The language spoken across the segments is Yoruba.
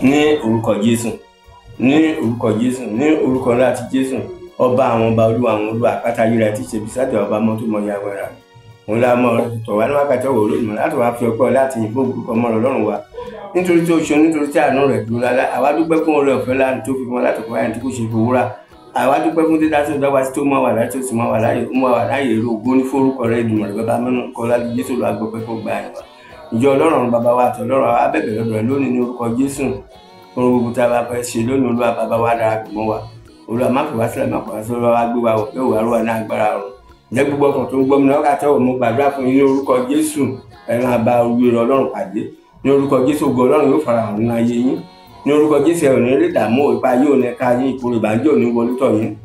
Ní orúkọ Jésù, ní orúkọ Jésù, ní orúkọ ńlá ti Jésù, ọba àwọn ọba, olúwa àwọn olúwa, àpáta ayérayé tí ṣe bí sáde ọba mọ́ tó mọ ìyá wẹ̀rà. Òun la mọ tọ̀ wá ní wákàtí ọ̀wọ̀ olódùmarè láti wá fi ọpẹ́ láti yìn fún orúkọ mọ́ Ọlọ́run wa. Nítorí tí ó ṣe, nítorí tí àánú rẹ̀ dúró lálẹ́, àwa dúpẹ́ fún oore ọ̀fẹ́ láti tó fi fún wa láti kọ́ ẹni tí kò ṣe fowó rà. Àwa dúpẹ́ fún dídá tó dá wa sí tó mọ́ wa láti tó sì mọ́ wa láàyè, ó mọ́ wa láàyè èrò ògo ní forúkọ rẹ̀ Èdùmàrè bàbá mẹ́nu kọ́ láti Jésù lọ agbọ̀pẹ́ kó gba ẹ̀wà. Ìjọ Ọlọ́run bàbá wa àti Ọlọ́run wa bẹ̀bẹ̀ lọ́dọ̀ rẹ lónìí ní orúkọ Jésù. Ohun gbogbo tí a bá fẹ́ ṣe lónìí, Olúwa bàbá wa darapọ̀ mọ́ wa. Olúwa má fi wá sílẹ̀, má fi wá sílẹ̀, Olúwa wá gbé wa wọ̀ pé òwúrọ̀ wà ní agbára ọ̀run. Ǹjẹ́ gbogbo ọkàn tó ń gbọ́ mi ní wákàtí ọ̀wọ̀, mo gbàdúrà fún yín ní orúkọ Jésù. Ẹ máa bá orí Ọlọ́run pàdé. Ní orúkọ Jésù, ògo Ọlọ́run yóò farahàn nínú ayé yín. Ní orúkọ Jésù, ẹ ò ní rí ìdààmú, ìpa yóò ní ká yín, ìkorò ìbànújẹ́ ò ní wọlé tọ̀ yín.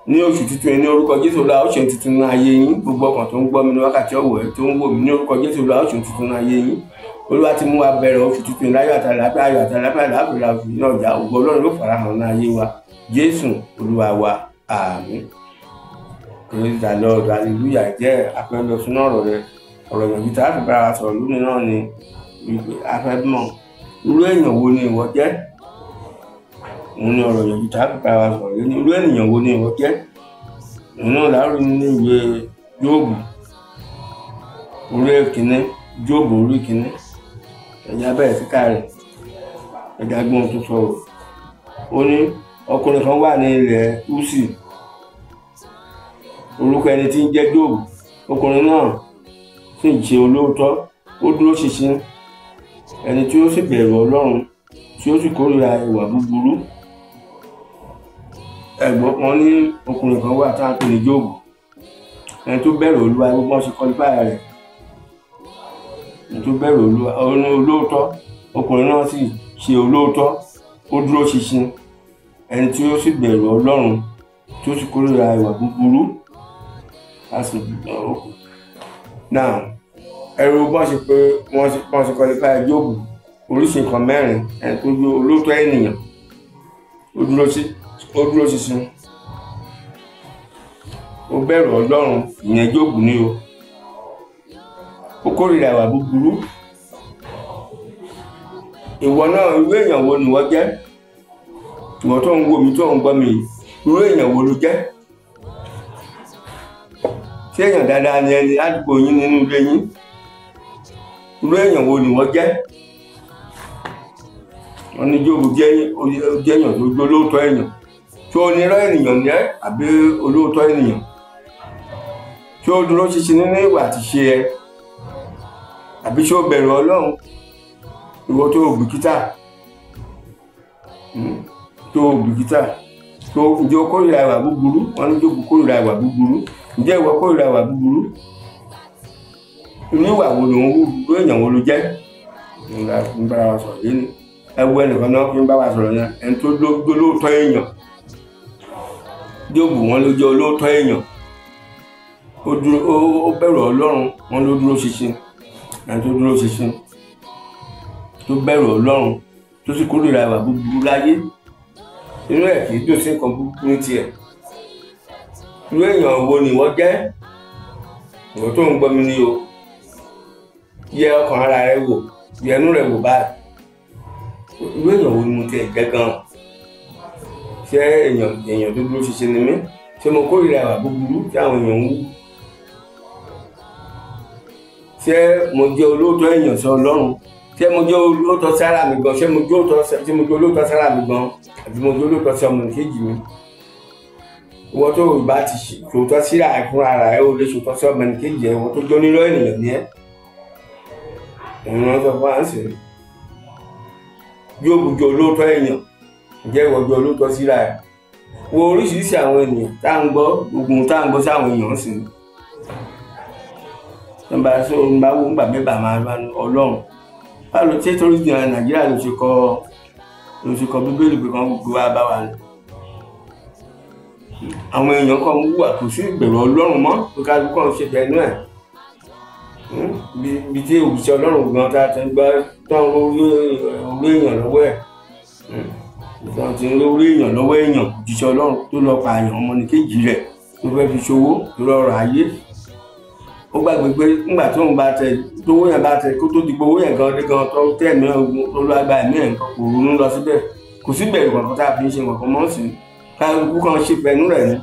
Ní oṣù tuntun yìí, ní orúkọ Jésù, Olúwa ó ṣe tuntun nínú ayé yín. Gbogbo ọkàn tó ń gbọ́ mi ní wákàtí ọ̀wọ̀ ẹ tó ń wò mí, ní orúkọ Jésù, Olúwa ó ṣe tuntun nínú ayé yín. Olúwa ti mú wa bẹ̀rẹ̀ oṣù tuntun yìí láyọ̀ àti àlàáfíà, ayọ̀ àti àlàáfíà láàbùrà oṣù náà jà. Ògo Ọlọ́run yóò farahàn nínú ayé wa. Jésù Olúwa wa, àmín. Praise the Lord, hallelujah. Jẹ́ àpẹẹrẹ sínú ọ̀rọ̀ rẹ. Ọ̀rọ̀ ìyànjú tá a fi bára wa sọ̀rọ̀ lónìí náà ni wípé a fẹ́ mọ̀ irú èèyàn wo ni ìwọ jẹ́. Òun ni ọ̀rọ̀ ìyànjú tá a fi bára wa sọ̀rọ̀ lónìí. Irú ènìyàn wo ni ìwọ jẹ́? Òun náà láàrú nínú ìwé Jóòbù orí ìkíní, Jóòbù orí ìkíní. Ẹ̀yà bẹ̀rẹ̀ síkà rẹ̀, ẹ̀dá gbọ́n tó sọ̀rọ̀. Ó ní ọkùnrin kan wà ní ilẹ̀ Úsì, orúkọ ẹni tí ń jẹ́ Jóòbù. Ọkùnrin náà sì ń ṣe olóòótọ́, ó dúró ṣinṣin, ẹni tí ó sì bẹ̀rù Ọlọ́run, tí ó sì kórìíra ìwà búburú. Ẹ̀gbọ́n wọn ní ọkùnrin kan wà tá à ń pè ní Jóòbù, ẹni tó bẹ̀rù Olúwa, gbogbo wọn ṣe kọlífà rẹ̀, ẹni tó bẹ̀rù Olúwa, òun olóòótọ́. Ọkùnrin náà sì ṣe olóòótọ́, ó dúró ṣinṣin, ẹni tí ó sì bẹ̀rù Ọlọ́run, tí ó sì kórìíra ìwà búburú. Now, ẹrù bọ́n ṣe pé wọ́n ṣe kọlífà Jóòbù, oríṣi nǹkan mẹ́rin: ẹni tó dúró, olóòótọ́ ènìyàn, ó dúró ṣinṣin, ó bẹ̀rù Ọlọ́run, ìyẹn Jóòbù ní o, ó kórìíra ìwà búburú. Ìwọ náà, irú èèyàn wo ni ìwọ jẹ́? Ìwọ tó ń wo mi, tó ń gbọ́ mi, irú èèyàn wo ló jẹ́? Ṣé èèyàn dáadáa ni ẹni ládùúgbò yín, nínú ilé yín? Irú èèyàn wo ni ìwọ jẹ́? Wọ́n ní Jóòbù jẹ́ èèyàn tó gbó lóòótọ́ èèyàn. Ṣé onírọ́ ènìyàn ni ẹ́ àbí olóòótọ́ ènìyàn? Ṣé o dúró ṣinṣin nínú ìwà àti ṣe ẹ, àbí ṣé o bẹ̀rù Ọlọ́run? Ìwọ tó bìkítà, tó bìkítà tó, ǹjẹ́ o kórìíra ìwà búburú? Wọ́n ní Jóòbù kórìíra ìwà búburú. Ǹjẹ́ ìwọ kórìíra ìwà búburú? Inú ìwà wo ló ń wù? Irú èèyàn wo ló jẹ́? Ń bára wa sọ̀rọ̀ lẹ́nu. Ẹ wo ẹnìkan náà fi ń bá wa sọ̀rọ̀ yẹn, ẹni tó lóòótọ́ èèyàn. Jóòbù, wọn ló jẹ́ olóòótọ́ èèyàn, ó dúró, ó bẹ̀rù Ọlọ́run, wọn ló dúró ṣinṣin, ẹni tó dúró ṣinṣin, tó bẹ̀rù Ọlọ́run, tó sì kórìíra ìwà búburú láyé. Inú ẹ̀ kì í dùn sí nǹkan búburú ní tiẹ̀. Irú èèyàn wo ni ìwọ jẹ́? Ìwọ tó ń gbọ́ mi ní o, yẹ ọkàn ara rẹ wò, yẹ inú rẹ wò báyìí. Irú èèyàn wo ni mo tiẹ̀ jẹ́ gan-an? Ṣé èèyàn tó dúró ṣinṣin ni mí? Ṣé mo kórìíra ìwà búburú tí àwọn èèyàn ń wù? Ṣé mo jẹ́ olóòótọ́ èèyàn sí Ọlọ́run? Ṣé mo jẹ́ olóòótọ́ sára mi gan? Ṣé mo jẹ́ olóòótọ́ sára mi gan, àbí mo jẹ́ olóòótọ́ sí ọmọnìkejì mi? Ìwọ tó o bá ti ṣòótọ́ síra ẹ fúnra ara ẹ, o lè ṣòótọ́ sí ọmọnìkejì ẹ. Ìwọ tó jẹ́ onírọ́ ènìyàn ni ẹ. Òun náà sọ fún wa ń sìn. Jóòbù jẹ́ olóòótọ́ èèyàn. Ǹjẹ́ ìwọ jẹ́ olóòótọ́ síra ẹ? Wo oríṣiríṣi àwọn ènìyàn tá à ń gbọ́, gbogbo tá à ń gbọ́ sí àwọn èèyàn ń sìn. Nígbà tó ń bá wo ńgbà mẹ́bàá máa bá Ọlọ́run. Báwo ló ṣe torí ní Nàìjíríà ló ṣe kọ Bíbélì pé kán gbogbo wa bá wa ni? Àwọn èèyàn kan wúwà, kò sí ìbẹ̀rù Ọlọ́run mọ́, pé kálukú kan ṣe bẹ́ẹ̀ náà. Bí tí òṣìṣẹ́ Ọlọ́run gan tá a ti ń gbá tán orí èèyàn lọ́wọ́ ẹ̀. Ìtàn ti ń lórí èèyàn lọ́wọ́ èèyàn, òjíṣẹ́ Ọlọ́run tó lọ pààyàn ọmọnìkejì rẹ̀ tó fẹ́ fi ṣòwò tó lọ́rọ̀ ayé. Ó gbàgbé pé nígbà tóun bá tẹ Tówó yẹn bá tẹ kó tó di pé owó yẹn gan gan tó tẹ̀ mí olúwàgbà ẹ̀mí ẹ̀ nǹkan kò ronú lọ síbẹ̀. Kò sí bẹ̀rù kankan tá a fi ń ṣe nǹkan mọ́ sí. Kálukú kan ṣe pẹ̀lú rẹ̀ ni.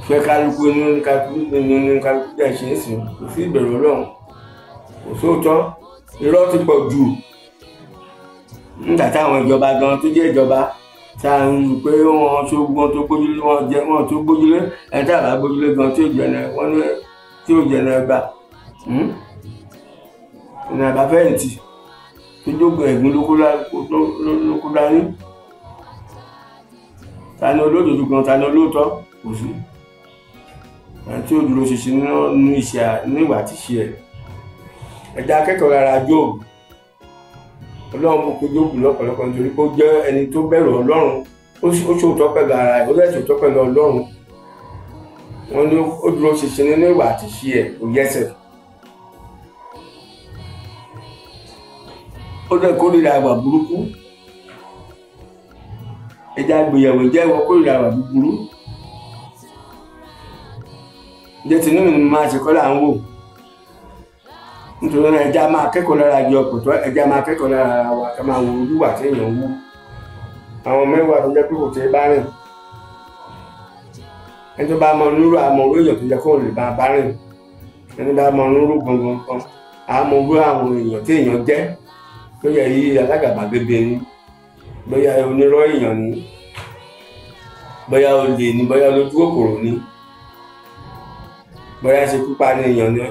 Fẹ́ kálukú inú kálukú inú kálukú dẹ̀ ṣe é sìn. Kò sí ìbẹ̀rù Ọlọ́run. Kò sóòótọ́. Irọ́ ti pọ̀ jù. Nígbà táwọn ìjọba gan tó jẹ́ ìjọba tá a ń pé wọ́n tó wọ́n tó gbójúlé wọ́n jẹ wọ́n tó gbójúlé ẹni tá a bá gbójúlé gan tí ò jẹnà wọ́n ní tí ò jẹnà ẹgbà ìnà àbáfẹ́yìntì tó jókòó ẹ̀gún ló kó dání. Ta ni olódodo gan, ta ni olóòótọ́? Kò sí. Ẹni tí ó dúró ṣinṣin nínú iṣẹ́ nígbà tí ṣe ẹ̀. Ẹ̀dá akẹ́kọ̀ọ́ rárá Jóòbù. Ọlọ́run kò kó Jóòbù lọ́pọ̀lọpọ̀ nítorí pé ó jẹ́ ẹni tó bẹ̀rù Ọlọ́run. Ó ṣòótọ́ pẹ̀lú ara ẹ̀, ó dẹ̀ ṣòótọ́ pẹ̀lú Ọlọ́run. Wọ́n ní ó dúró ṣinṣin nínú ìwà àti ṣe ẹ̀, kò yẹsẹ̀. Ó dẹ̀ kórìíra ìwà burúkú. Ẹja àgbéyẹ̀wò jẹ́ ìwọ kórìíra ìwà búburú. Ǹjẹ́ tinú mi ni mo máa ṣe kọ́ là ń wò? Nítorí náà ẹja máa kẹ́kọ̀ọ́ lára jọ pọ̀tọ́, ẹja máa kẹ́kọ̀ọ́ lára ara wa ká máa wo olúwa tí èèyàn wú. Àwọn mẹ́wàá tó jẹ́ pé kò tẹ́ bá rìn. Ẹni tó bá mọ onírú àmọ́ orí èèyàn tó jẹ́ kó lè bá rìn. Ẹni bá mọ onírú gangan kan, àmọ́ orú àwọn èèyàn tí èèyàn jẹ́. Bóyá yí alágàbàgebè ni, bóyá onírọ́ èèyàn ni, bóyá olè ni, bóyá olójú kòkòrò ni, bóyá ṣe pípa ni èèyàn ni.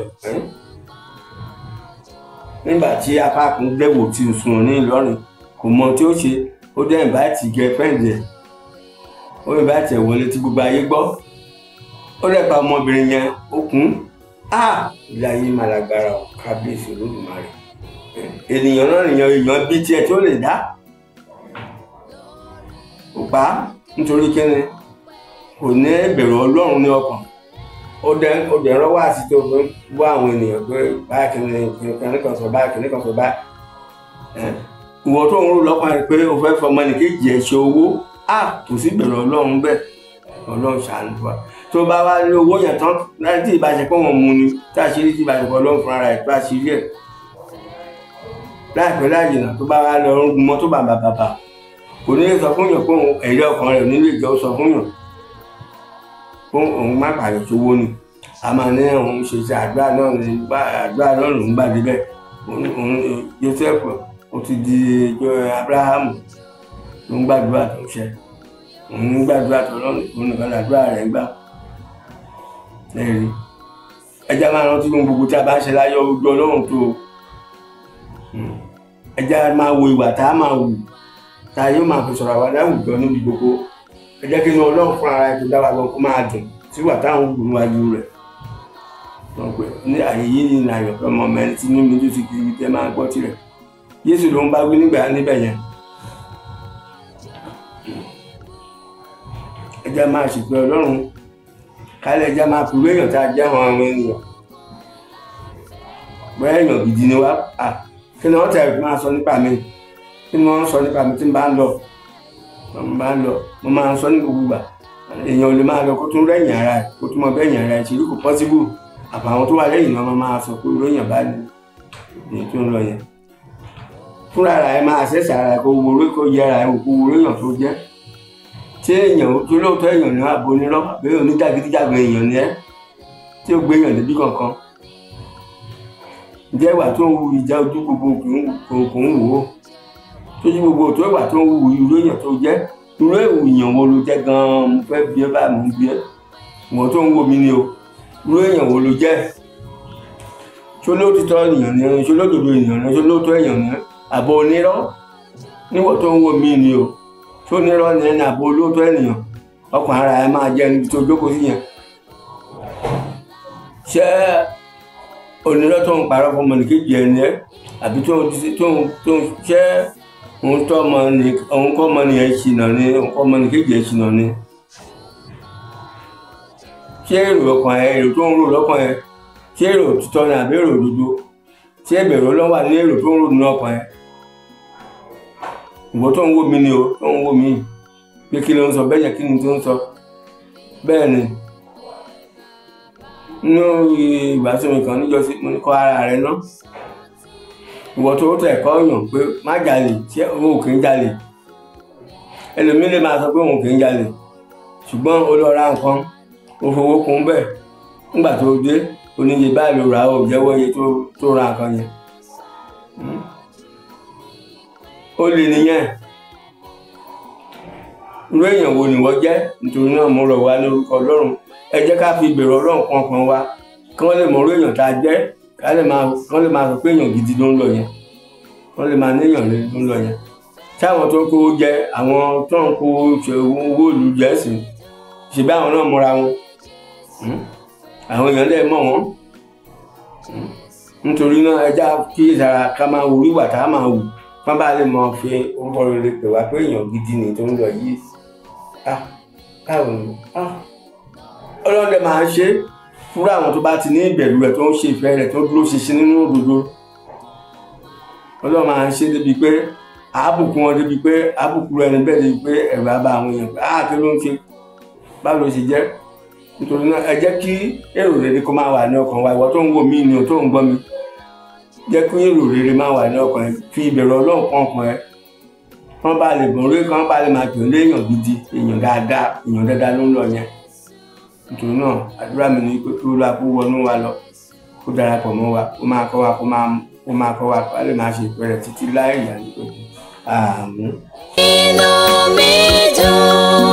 Nígbà tí apá kan gbẹ̀wò tí ń sùn ní Ìlọrin, kò mọ tí ó ṣe, ó dẹ́ invite girlfriend ẹ̀, ó invite ẹ̀ wọlé tí gbogbo ayé gbọ́. Ó dẹ̀ pa ọmọbìnrin yẹn, ó kún. Á! Ilé ayé máa lágbára o, kábíyèsí Olódùmarè. Ènìyàn náà nìyẹn, èèyàn bíi tiẹ̀ tí ó lè dá. Ó pa á nítorí kíni? Kò ní ìbẹ̀rù Ọlọ́run ní ọkàn. Ó dẹ̀ rán wá sí tó fi wá àwọn ènìyàn pé báyìí kìnìún kan sọ báyìí, kìnìún kan sọ báyìí. Ìwọ tó ń rò lọ́kàn rẹ̀ pé o fẹ́ fọmọ ẹnìkejì ẹ̀ ṣe owó, á kò sí ìbẹ̀rù Ọlọ́run bẹ́ẹ̀. Ọlọ́run ṣàánú wa. Tó bá wá ní owó yẹn tán, láti tí ìbáṣepọ̀ wọn mú ni, tá a ṣe rí tí ìbáṣepọ̀ Ọlọ́run fúnra rẹ̀ tó a ṣe rí ẹ̀. Láìpẹ́ láìjìnà tó bá wá lọ ń gun mọ́tò bàbà bàbà, kò ní lè sọ fún yàn pé òun ẹ̀rí ọkàn rẹ̀ ò ní lè jẹ́ ó sọ fún yàn pé òun má pààyàn sówó ni. A máa ní òun ṣe iṣẹ́ àdúrà náà ní àdúrà náà lòún gbà débẹ̀. Òun Joseph ó ti di Abrahamu ló ń gbàdúrà tó ń ṣe. Òun ń gbàdúrà tó lọ́nà òun nìkan làdúrà rẹ̀ gbà. Ẹ̀rí. Ẹja máa rántí ohun gbogbo tí a bá ń ṣe láyé ojú Ọlọ́run tó. Ẹja máa wo ìwà tá a máa wù, tá a yóò máa fi sọ̀rọ̀ àwa láwùjọ níbi gbogbo. Ẹ jẹ́ kí inú Ọlọ́run fúnra rẹ̀ tó dá wa gan kó máa dùn sí ìwà táwọn wù níwájú rẹ̀. Ní àyè yìí ni àyànfẹ́ ọmọ mẹ́rin tí ní mi tó ti kiri tẹ́ máa gbọ́ tirẹ̀. Jésù ló ń bá wí nígbà níbẹ̀ yẹn. Ẹ jẹ́ máa ṣètò Ọlọ́run. Kálẹ̀ ẹ jẹ́ máa fi èèyàn tá a jẹ́ àwọn ènìyàn. Bóyá èèyàn gidi ni wá. Kí ni wọ́n tẹ̀ máa sọ nípa mi? Kí ni wọ́n ń sọ nípa mi tí n bá ń lọ? Mo máa ń lọ, mo máa ń sọ ní gbogbo ìgbà. Èèyàn ò lè máa lọ kó tún rẹ̀yìn ara ẹ̀, kó tún mọ bẹ́yìn ara ẹ̀ ṣe rí, kò possible. Àbàwọn tó wà lẹ́yìn náà máa sọ pé irú èèyàn bá ní tó ń lọ yẹn. Fúnra ara ẹ̀ máa ṣẹ̀ṣẹ̀ ara ẹ̀ kó wo orí kó yẹ ara ẹ̀ wò kó wo orí èèyàn tó jẹ́. Tí èèyàn tó lóòótọ́ èèyàn ní ààbò onírọ́, àbí oníjàgídíjàgan èèyàn ni ẹ́, tí ó gbé èèyàn débi kankan. Ǹjẹ́ ìwà tó ń wu ìjà ojú gbogbo kò ń wò ó? Tójú gbogbo tó ìwà tó ń wu irú èèyàn tó jẹ́, irú èèyàn wo ló jẹ́ gan-an? Mo fẹ́ bi ẹ́ báyìí, mo ń bi ẹ́. Ìwọ tó ń wò mí ni o. Irú èèyàn wo ló jẹ́? Ṣé olóòtítọ́ èèyàn ni? Ṣé olódodo èèyàn ni? Ṣé olóòótọ́ èèyàn ni? Àbọ̀ onírọ́? Níwọ tó ń wò mí ni o. Ṣé onírọ́ ni ẹni àbọ̀ olóòótọ́ ènìyàn? Ọkàn ara ẹ máa jẹ́ níbi tó jókòó sí yẹn. Ṣé onírọ́ tó ń parọ́ fún ọmọnìkejì ẹni ẹ́? Àbí tó ń ṣé òun tọ́ ọmọ ni òun kọ́ ọmọ nìyẹn ṣìnà ni òun kọ́ ọmọnìkejì ẹ̀ ṣìnà ni? Ṣé èrò ọkàn ẹ, èrò tó ń rò lọ́kàn ẹ, ṣé èrò òtítọ́ ni àbí èrò òdodo? Ṣé ìbẹ̀rù Ọlọ́run wà ní èrò tó ń rò nínú ọkàn ẹ? Ìwọ tó ń wò mí ni o, tó ń wò mí pé kí ló ń sọ bẹ́ẹ̀ yẹn, kí ni tó ń sọ bẹ́ẹ̀ ni. Nínú ìgbà tí mi kan níjọ́sí, mo ní kọ́ ara rẹ ná. Ìwọ tó tẹ̀ kọ́ yàn pé má jalè, ṣé òun kì í jalè? Ẹlòmíì lè máa sọ pé òun kì í jalè, ṣùgbọ́n ó lọ ra nǹkan, ó fowó kún bẹ́ẹ̀. Nígbà tó dé, oníye báyìí ló rà ó, jẹ́wọ́ iye tó ra nǹkan yẹn. Ó lè nìyẹn. Irú èèyàn wo ni wọ́n jẹ́? Nítorí náà mo rọ̀ wá ní orúkọ Ọlọ́run. Ẹ jẹ́ ká fi ìbẹ̀rù Ọlọ́run kan wa, kí wọ́n lè mọ irú èèyàn tá a jẹ́, kí wọ́n lè máa sọ pé èèyàn gidi ló ń lọ yẹn, wọ́n lè máa ní èèyàn rere ló ń lọ yẹn. Tí àwọn tó ń kówó jẹ, àwọn tó ń kó owó ìlú jẹ sí, ṣe bí àwọn náà mọra wọn, àwọn èèyàn lè mọ̀ wọ́n. Nítorí náà ẹ já kí ìsara ká máa wù ìwà tá a máa wù, kí wọ́n bá lè mọ fi orúkọ rere pè wá pé èèyàn gidi ni tó ń lọ yìí. Báwo ni Ọlọ́run dẹ̀ máa ń ṣe fúnra àwọn tó bá ti ní ìbẹ̀rù rẹ̀, tó ń ṣe ìfẹ́ rẹ̀, tó dúró ṣinṣin nínú òdodo. Ọlọ́run máa ń ṣe débi pé àbùkù wọn, débi pé àbùkù rẹ̀ níbẹ̀, débi pé ẹ̀rù á bá àwọn èèyàn pé kí ló ń ṣe, báwo ló ṣe jẹ́. Nítorí náà ẹ jẹ́ kí èrò rere kó máa wà ní ọkàn wa. Ìwọ tó ń wò mí ni o tó ń gbọ́ mi, jẹ́ kí èrò rere máa wà ní ọkàn ẹ. Fi ìbẹ̀rù Ọlọ́run kan ọkàn ẹ, wọ́n bá lè gbọ̀n orí kan bá lè máa pè é léèyàn gidi, èèyàn dáadáa, èèyàn dáadáa ló ń lọ yẹn. Nítorí náà àdúrà mi ni pé kí Olúwa kó wọnú wa lọ, kó darapọ̀ mọ́ wa, kó máa kọ́ wa, kó máa kọ́ wa, kó lè máa ṣe ìpẹ́ rẹ̀ títí láì yà ní pẹ̀lú. Àmín. Inú mi dùn.